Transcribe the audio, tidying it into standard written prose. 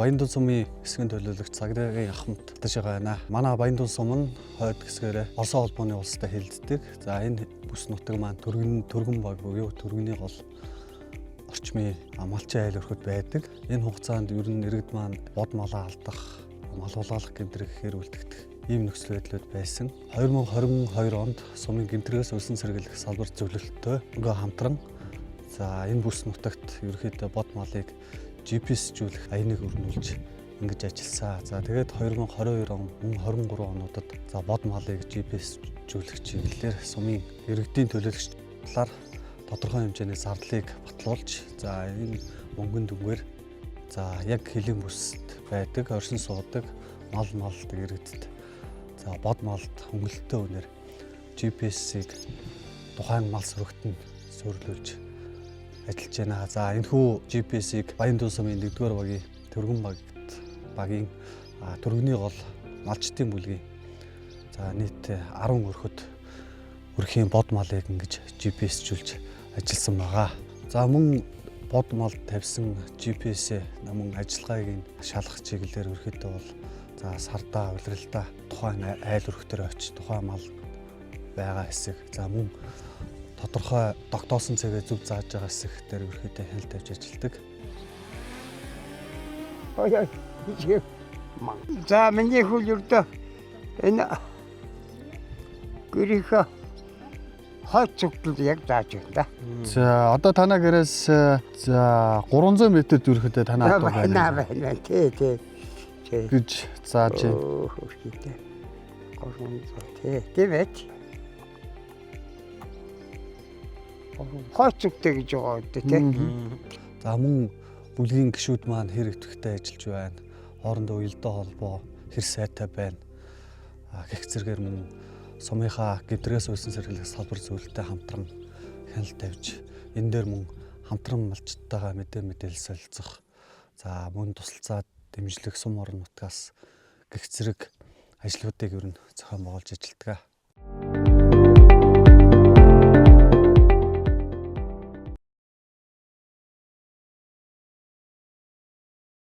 Баяндун сумын хэсгийн төлөөлөгч Цагдаагийн Ахмад татаж байна. Манай Баяндун сум нь хойд хэсгээрээ Оросын холбооны улстай хилддэг. За, энэ бүс нутаг маань Түргэн баг буюу Түргэний гол орчмын малчин айл өрхөд байдаг. Энэ хугацаанд ер нь иргэд маань бод малаа алдах, мал хулгайлах гэмтрэх ихээр үлдэгдэх ийм нөхцөл байдлууд байсан. 2022 онд сумын гэмтрээс үлсэн сэргийлэх салбар зөвлөлттэй ингээ хамтран, за, энэ бүс нутагт ерөнхийдөө бод малыг GPS-жүүлэх аяныг өрнүүлж ингэж ажилласан. За, тэгээд 2022 он, мөн 23 онуудад, за, бод малыг GPS-жүүлэх чиглэлээр сумын иргэдийн төлөөлөгч талаар тодорхой хэмжээний зардлыг батлуулж, за, энэ мөнгөн дүнгээр, за, яг хөлийн бүст байдаг, оршин суудаг, мал малдаг иргэдэд, за, бод малд хөнгөлөлттэй үнээр GPS-ийг тухайн мал сүрэгт нь суйрлуулж ажиллаж байна. За, энэхүү GPS-ийг Баяндун сумын 1-р багийн Түргэн багт багийн Түргэний гол малчдын бүлгийн, за, нийт 10 өрхөд өрхийн бод малыг ингэж GPS-жүүлж ажилласан байгаа. За, мөн бод малд тавьсан GPS-ээ мөн ажиллагааг нь шалгах чиглэлээр ерөөхдөө бол, за, сардаа, улиралдаа тухайн айл өрх дээр очиж тухайн мал байгаа хэсэг, за, мөн тодорхой тогтоосон цэгээ зөв зааж байгаа хэсэг дээр ерөөхдөө хяналт тавьж ажилладаг. Ой. За, миний хөл өрдөө энэ гэрийнхээ хойд зүгтэл яг зааж байна да. За, одоо танаа гэрээс, за, 300 м зүрхэдээ танаа атуу Байна байна байна. Тий, тий. Тий. гэж зааж байна. Өө, хөөрхийтэй. 300, тий. Тийм ээ. Хойд зүгтэй гэж байгаа үү, тий. За, мөн бүлгийн гишүүд маань хэр идэвхтэй ажиллаж байна. Хоорондоо уялдаа холбоо хэр сайтай байна. Гэх зэргээр мөн сумынхаа гэмтрээс үйлсэн сэргийлэх салбар зөвлөлтөй хамтран хяналт тавьж, энэ дээр мөн хамтран малчтайгаа мэдээлэл солилцох, за, мөн тусалцаа дэмжлэг сум орон нутгаас гэх зэрэг ажлуудыг ер нь зохион байгуулж ажилладаг.